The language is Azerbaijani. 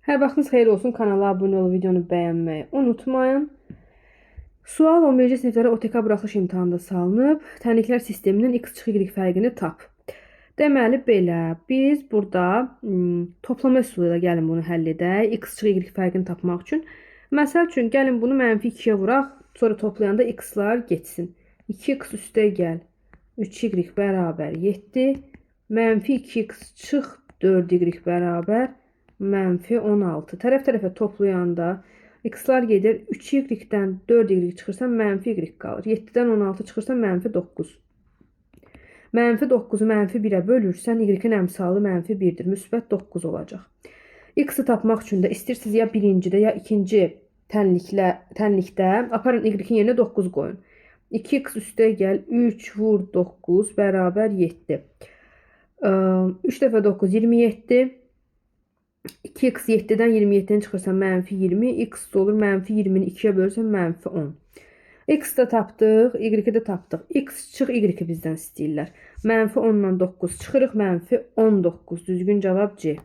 Hər vaxtınız xeyir olsun. Kanala abunə olub videonu bəyənməyi unutmayın. Sual 11-ci siniflərə OTK buraxılış imtahanında salınıb. Tənliklər sisteminin x çıx y fərqini tap. Deməli belə, biz burada toplama üsulu ilə gəlin bunu həll edək. X çıx y fərqini tapmaq üçün. Məsəl üçün gəlin bunu mənfi 2-yə vuraq. Sonra toplayanda x-lar getsin. 2x üstə gəl. 3y bərabər 7. Mənfi 2x çıx 4y bərabər mənfi 16. Tərəf-tərəfə toplayanda x-lar gedir. 3y-dən 4y çıxırsa mənfi y qalır. 7-dən 16 çıxırsa mənfi 9. Mənfi 9-u mənfi 1-ə bölürsən, y-in əmsalı mənfi 1-dir. Müsbət 9 olacaq. X-i tapmaq üçün də istəyirsiniz ya birincidə, ya ikinci tənlikdə aparın y-in yerinə 9 qoyun. 2x üstə gəl 3 vur 9 bərabər 7. 3 dəfə 9 27. 2x 7-dən 27-ni çıxırsa mənfi 20, x olur mənfi 20-ni 2-yə bölürsən mənfi 10. X də tapdıq, y-i də tapdıq. X çıx y-i bizdən istəyirlər. Mənfi 10-dan 9 çıxırıq, mənfi 19. Düzgün cavab C.